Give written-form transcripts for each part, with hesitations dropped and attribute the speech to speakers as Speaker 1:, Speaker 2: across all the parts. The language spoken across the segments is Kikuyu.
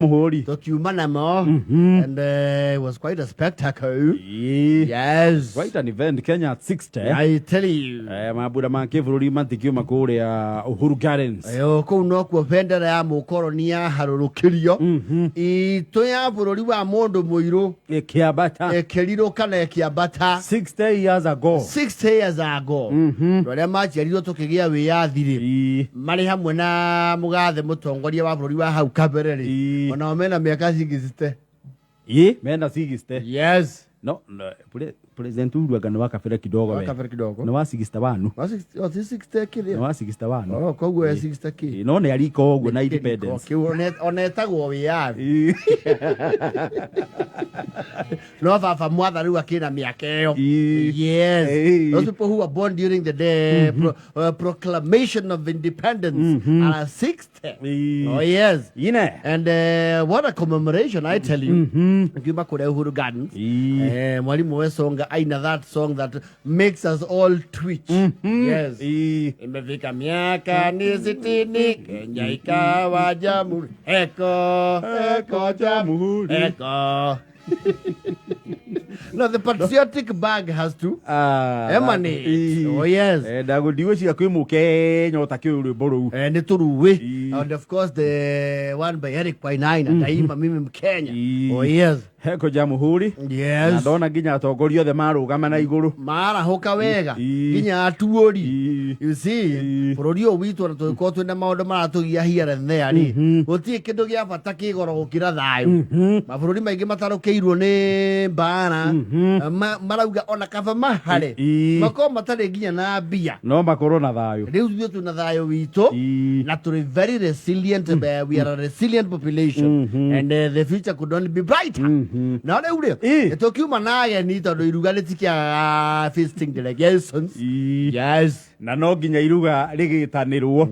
Speaker 1: Jamhuri.
Speaker 2: Tũkiuma namo and it was quite a spectacle. Yes.
Speaker 1: Quite an event, Kenya at 60.
Speaker 2: I tell you.
Speaker 1: Mambura ma kĩbũrũri matikiuma kũrĩa Uhuru Gardens.
Speaker 2: Ĩyo kũu nokuo bendera ya mũkoroni yaharũrũkĩrio itũ ya bũrũri wa mũndũ mũirũ
Speaker 1: Ĩkĩambata.
Speaker 2: Ĩkĩrirũka na ĩkĩambata.
Speaker 1: 60 years ago.
Speaker 2: 60 years ago. Andũ arĩa maciarirwo tũkĩgĩa wĩyathi rĩ, marĩ hamwe na mũgathe mũtongoria wa bũrũri wa hau kabere rĩ, onao mena mĩaka 60.
Speaker 1: Ĩ, mena 60.
Speaker 2: Yes.
Speaker 1: No, President Uhuru anga nĩ wa kabere kidogo we.
Speaker 2: Kabere kidogo.
Speaker 1: Nĩ wa 61.
Speaker 2: Wa 60, oh, ti 60
Speaker 1: Nĩ
Speaker 2: kĩrĩa.
Speaker 1: wa 61.
Speaker 2: Oh, koguo e 60 kĩ.
Speaker 1: Ĩ, no nĩ arika ũguo na independence.
Speaker 2: Kĩu ona etagwo wĩyathi. No baba mwatha rĩu akĩna mĩaka ĩyo. Yes. Those people who were born during the day proclamation of independence are 60. Oh yes.
Speaker 1: Ine.
Speaker 2: And what a commemoration, I tell you. Ngiuma kũrĩa Uhuru Gardens. Mwalimu Wesonga aina that song that makes us all twitch. Yes. Imefika miaka ni 60, Kenya ikawa jamhuri. Eko,
Speaker 1: Eko jamhuri.
Speaker 2: Eko. No, the patriotic bag has to
Speaker 1: Ah,
Speaker 2: emanate. Oh yes.
Speaker 1: Ndagũndigwĩciria kwĩ mũkenya ũtakĩũĩ rwĩmbo rũu.
Speaker 2: Nĩ tũruĩ. And of course the one by Eric Wainaina, Daima Mimi Mkenya. Oh yes.
Speaker 1: Heko jamhuri. Na ndona nginya atongoria othe marũgama na igũrũ.
Speaker 2: Marahũka wega. Nginya atuũri. You see, bũrũri ũyũ witũ ona tũgĩkorwo twĩna maũndũ maratũgia here and there rĩ, gũtirĩ kĩndũ gĩa bata kĩ goro gũkĩra thayũ. Mabũrũri maingĩ matarũkĩirwo nĩ mbara marauga ona kaba mahare makorwo matarĩ nginya na mbia,
Speaker 1: no makorwo na thayũ.
Speaker 2: Rĩu ithuĩ twĩna thayũ witũ na tũrĩ very resilient. We are a resilient population and the future could only be brighter. Na rĩu rĩ, tũkiuma na ageni tondũ iruga rĩtikĩagaga feasting delegations. Yes.
Speaker 1: Na no nginya iruga rĩgĩtanĩrwo.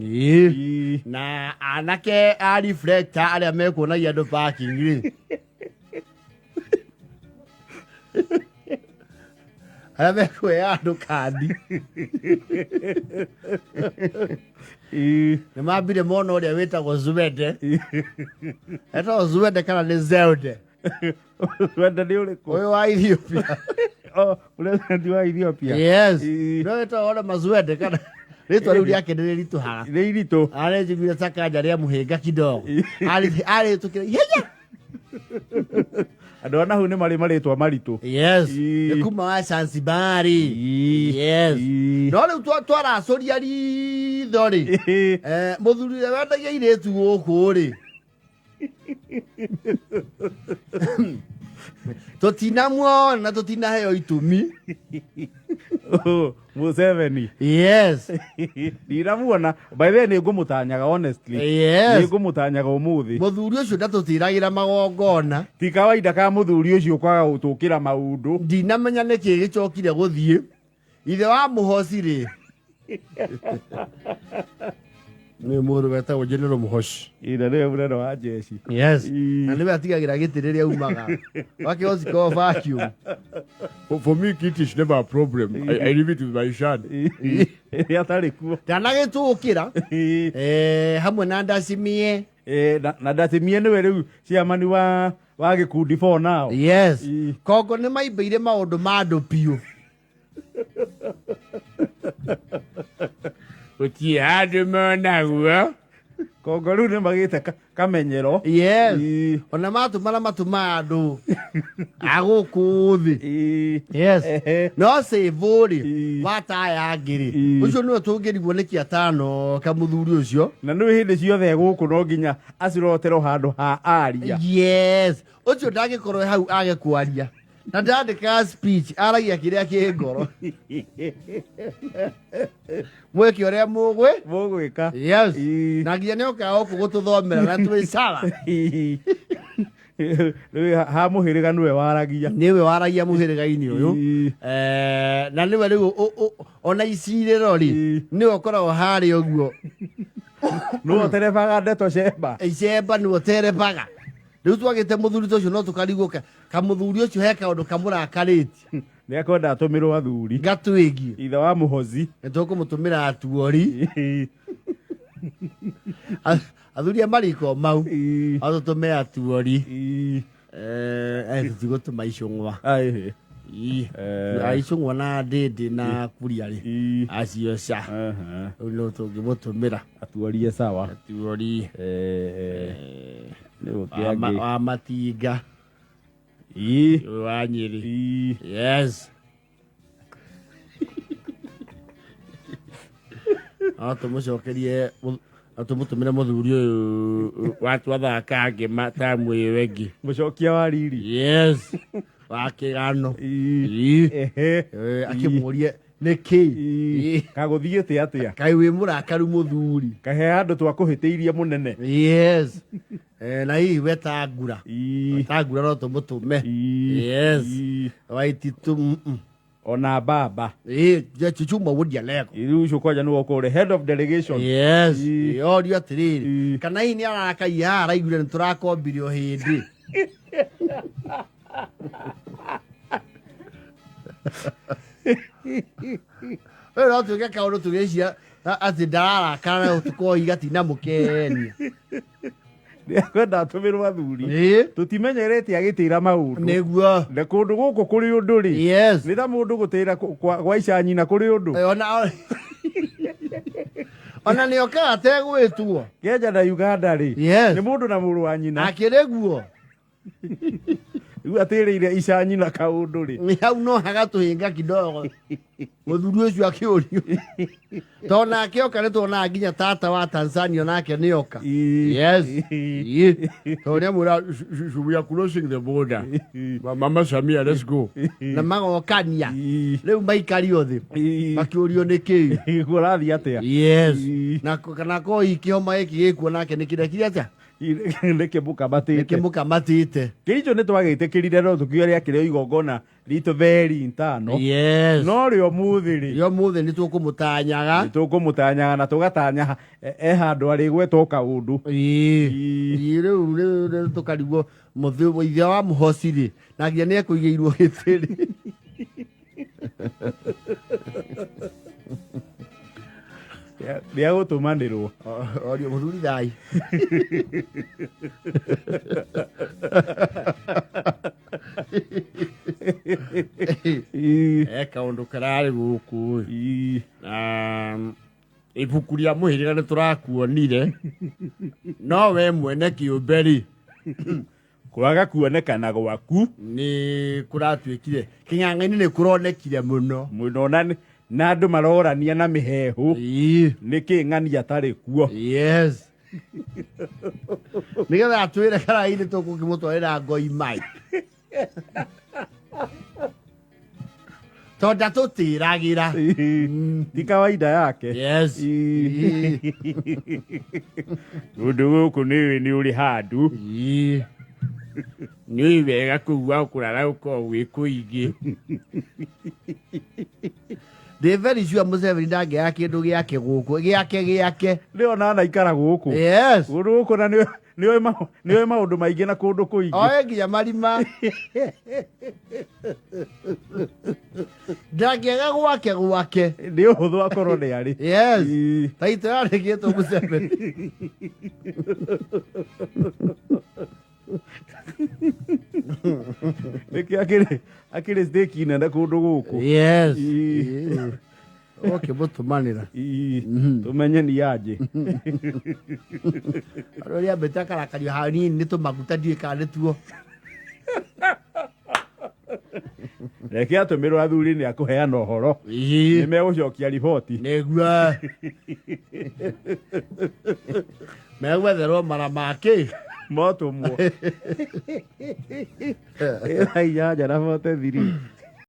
Speaker 2: Na anake a reflector arĩa mekuonagia andũ parking rĩ, arĩa mekuoya andũ kandi, nĩ mambire mona ũrĩa wĩtagwo Zuwede, etagwo Zuwede kana nĩ Zeude?
Speaker 1: Wenda nĩ ũrĩkũ?
Speaker 2: Ũyũ wa Ethiopia.
Speaker 1: Oh, president wa Ethiopia.
Speaker 2: Yes. No wĩtagwo ole Mazuwede kana rĩtwa rĩu rĩake nĩ rĩritũhaga.
Speaker 1: Nĩ iritũ.
Speaker 2: Arĩnjiguire ta kanja rĩa mũhĩnga kidogo arĩtũkĩra ihenya.
Speaker 1: Andũ a nahu nĩ marĩ marĩtwa maritũ.
Speaker 2: Yes. Nĩ kuma wa Zanzibari. Yes. No rĩu twaracũria ritho rĩ, mũthuri ũrĩa wendagia airĩtu gũkũ rĩ, tũtinamuona na tũtinaheo itũmi.
Speaker 1: Oh, Museveni.
Speaker 2: Yes.
Speaker 1: Ndinamuona. By the way, nĩ ngũmũtanyaga honestly. Nĩ ngũmũtanyaga ũmũthĩ.
Speaker 2: Mũthuri ũcio ndatũtiragĩra magongona.
Speaker 1: Ti kawaida ka mũthuri ũcio kwaga gũtũkĩra maũndũ.
Speaker 2: Ndinamenya nĩkĩ gĩcokire gũthiĩ ithe wa mũhoci rĩ, nĩ mũndũ wetagwo General Mũhoci.
Speaker 1: Ina nĩwe mũnene wa jeshi.
Speaker 2: Yes. Na nĩwe atigagĩra gĩtĩ rĩrĩa aumaga wakĩhoci ko vacuum.
Speaker 3: For me, kit is never a problem. I leave it with my son.
Speaker 1: Rĩrĩa atarĩ kuo.
Speaker 2: Ndanagĩtũkĩra hamwe na Ndacimie.
Speaker 1: Na Ndacimie nĩwe rĩu chairman wa gĩkundi for now.
Speaker 2: Yes. Kongo nĩ maimbĩire maũndũ ma andũ biũ.
Speaker 3: Gũtirĩ handũ monaguo.
Speaker 1: Kongo rĩu nĩ magĩte kamenyero.
Speaker 2: Yes. Ona matũmana matũma andũ a gũkũ thĩ. Yes. No cĩbũ rĩ, wataya angĩ rĩ, ũcio nĩwe tũngĩrigwo nĩkĩ atano kamũthuri ũcio.
Speaker 1: Na nĩ hĩndĩ ciothe gũkũ no nginya aciroterwo handũ ha aria.
Speaker 2: Yes, ũcio ndangĩkorwo hau age kwaria na ndandĩkaga speech, aragia kĩrĩa kĩ ngoro, mwĩke ũrĩa mũgwĩ
Speaker 1: mũgwĩka.
Speaker 2: Yes. Na nginya nĩ okaga gũkũ gũtũthomera na twĩ sawa.
Speaker 1: Rĩu ha mũhĩrĩga nĩwe waragia.
Speaker 2: Nĩwe waragia mũhĩrĩga-inĩ ũyũ. Na nĩwe rĩu ona icirĩro rĩ, nĩwe ũkoragwo harĩa ũguo.
Speaker 1: Nĩwe ũterebaga ndeto cemba.
Speaker 2: Icemba nĩwe ũterebaga. Rĩu twagĩte mũthuri ta ũcio, no tũkarigwo kamũthuri ũcio he kaũndũ kamũrakarĩtie.
Speaker 1: Nĩ akwenda atũmĩrwo athuri.
Speaker 2: Gatwĩgie.
Speaker 1: Ithe wa mũhozi.
Speaker 2: Nĩ tũkũmũtũmĩra atuori. Athuri a mariko mau.
Speaker 1: Ii.
Speaker 2: Atũtũme atuori.
Speaker 1: Ii.
Speaker 2: Eh, tũtigũtũma icũng'wa.
Speaker 1: Ai.
Speaker 2: Ii.
Speaker 1: Eh.
Speaker 2: Icũng'wa na ndĩndĩ na kuria rĩ.
Speaker 1: Ii.
Speaker 2: Acio ca.
Speaker 1: Aha.
Speaker 2: Rĩu no tũngĩmũtũmĩra.
Speaker 1: Atuorie sawa.
Speaker 2: Atuori.
Speaker 1: Eh. Nĩ
Speaker 2: Wa
Speaker 1: ũkĩangĩ.
Speaker 2: wa matinga.
Speaker 1: Ii.
Speaker 2: Ũyũ wa Nyĩrĩ.
Speaker 1: Ii.
Speaker 2: Yes. No tũmũcokerie no tũmũtũmĩre mũthuri ũyũ watwathaka ngĩma tamu ĩyo ĩngĩ.
Speaker 1: Mũcokia wa riri.
Speaker 2: Yes. Wa kĩgano.
Speaker 1: Ii.
Speaker 2: Ii.
Speaker 1: Ehe.
Speaker 2: Eh, akĩmũrie nĩkĩ
Speaker 1: Ii. Kagũthiĩte atĩa?
Speaker 2: Kaĩ wĩ mũrakaru mũthuri.
Speaker 1: Kahe handũ twakũhĩtĩirie mũnene.
Speaker 2: Yes. Eh, na hihi weta ngura.
Speaker 1: Ii.
Speaker 2: Weta ngura no tũmũtũme.
Speaker 1: Ii.
Speaker 2: Yes.
Speaker 1: Ii.
Speaker 2: Waititu.
Speaker 1: Ona baba.
Speaker 2: Ĩ, Chuchuma Woody Alego.
Speaker 1: Rĩu ũcio kwanja nĩwe ũkorwo ũrĩ head of delegation.
Speaker 2: Yes.
Speaker 1: Ii.
Speaker 2: Orio atĩrĩrĩ.
Speaker 1: Ii.
Speaker 2: Kana hihi nĩ arakaia haha araiguire nĩ tũrakombire o hĩndĩ. Ũyũ no tuĩke kaũndũ tũgĩcia atĩ ndararakara na ũtukũ igatina mũkenia.
Speaker 1: Nĩekwenda atũmĩrwo athuri.
Speaker 2: Ĩ,
Speaker 1: Tũtimenyerete agĩtĩra maũndũ.
Speaker 2: nĩguo.
Speaker 1: Na kũndũ gũkũ kũrĩ ũndũ rĩ.
Speaker 2: Yes.
Speaker 1: Nĩ ta mũndũ gũtĩra gwa ica nyina kũrĩ ũndũ.
Speaker 2: Eh, Ona ona nĩ okaga ategwĩtwo.
Speaker 1: Kenya na Uganda rĩ.
Speaker 2: Yes.
Speaker 1: Nĩ mũndũ na mũrũ wa nyina.
Speaker 2: Akĩrĩ guo.
Speaker 1: Rĩu atĩrĩire ica nyina kaũndũ rĩ.
Speaker 2: Nĩ hau no hagatũhĩnga kidogo mũthuri ũcio akĩũrio tondũ nake oka nĩ tuonaga nginya tata wa Tanzania nake nĩ oka.
Speaker 1: Ii.
Speaker 2: Yes. Ii.
Speaker 3: Tondũ nĩamwĩra we are crossing the border. Mama Samia, let's go.
Speaker 2: Na magokania
Speaker 1: Ii.
Speaker 2: rĩu maikario thĩ
Speaker 1: Ii.
Speaker 2: makĩũrio nĩ kĩĩ.
Speaker 1: Kũrathiĩ atĩa?
Speaker 2: Yes.
Speaker 1: Ii.
Speaker 2: Na kana ko kĩhoma gĩkĩ gĩkuo nake nĩ kĩrekire atĩa?
Speaker 1: Nĩkĩ mũkamatĩte?
Speaker 2: Nĩkĩ mũkamatĩte?
Speaker 1: Kĩricho nĩ twagĩtĩkĩrire no tũkiuga rĩakĩrĩ o igongona ritũ theri ntano.
Speaker 2: Yes.
Speaker 1: No rĩ ũmũthĩ rĩ.
Speaker 2: Rĩo mũthĩ nĩ tũkũmũtanyaga.
Speaker 1: Nĩ tũkũmũtanyaga na tũgatanya e handũ arĩgwetwo kaũndũ.
Speaker 2: Ii.
Speaker 1: Ii.
Speaker 2: Ii, rĩu rĩu rĩu tũkarigwo mũthĩ ithe wa mũhoci rĩ na nginya nĩ ekũigĩirwo gĩtĩ rĩ.
Speaker 1: Nĩ agũtũmanĩrwo.
Speaker 2: Orio mũthuri thai.
Speaker 1: Ii.
Speaker 3: E kaũndũ kararĩ gũkũ ĩ.
Speaker 1: Ii.
Speaker 3: Na ibuku rĩa mũhĩrĩga nĩ tũrakuonire no we mwene kĩũmbe rĩ
Speaker 1: Kwaga kuonekana gwaku
Speaker 2: Nĩ kũratuĩkire kĩng'ang'a-inĩ nĩ kũronekire mũno.
Speaker 1: Mũno na andũ marorania na mĩheehũ.
Speaker 2: Ii.
Speaker 1: Nĩkĩ ng'ani atarĩ kuo.
Speaker 2: Yes. Nĩgetha atwĩre karaĩ-inĩ tũkũkĩmũtwarĩra ngoi mai. Tondũ ndatũtĩragĩra.
Speaker 1: Ii. Ti kawaida yake.
Speaker 2: Yes.
Speaker 1: Ii. Ũndũ gũkũ nĩũĩ nĩ ũrĩ handũ.
Speaker 2: Ii.
Speaker 3: Nĩ wega kũu wa kũrara gũkoragwo gwĩ kũingĩ.
Speaker 2: Ndĩ very sure Museveni ndangĩaga kĩndũ gĩake gũkũ gĩake gĩake.
Speaker 1: Nĩ ona anaikara gũkũ.
Speaker 2: Yes.
Speaker 1: Kũndũ gũkũ na nĩoĩ maũndũ maingĩ na kũndũ kũingĩ.
Speaker 2: Oe nginya marima. Ndangĩaga gwake gwake.
Speaker 1: Nĩ ũhũthũ akorwo nĩ arĩ.
Speaker 2: Yes.
Speaker 1: Ii.
Speaker 2: Taito yarĩkĩtwo Museveni.
Speaker 1: Nĩkĩo akĩrĩ stake nene kũndũ gũkũ.
Speaker 2: Yes.
Speaker 1: Ii.
Speaker 2: Ũkĩmũtũmanĩra.
Speaker 1: Ii. Tũmenye nĩ anjĩ.
Speaker 2: Andũ arĩa ambĩte akarakario hanini nĩ tũmaguta ndiũĩ kana nĩtuo.
Speaker 1: Reke atũmĩrwo athuri nĩ akũheana ũhoro.
Speaker 2: Ii.
Speaker 1: Nĩ megũcokia riboti.
Speaker 2: Nĩguo. Megwetherwo mara make.
Speaker 1: Motũmwo. Ĩna 8 na 43.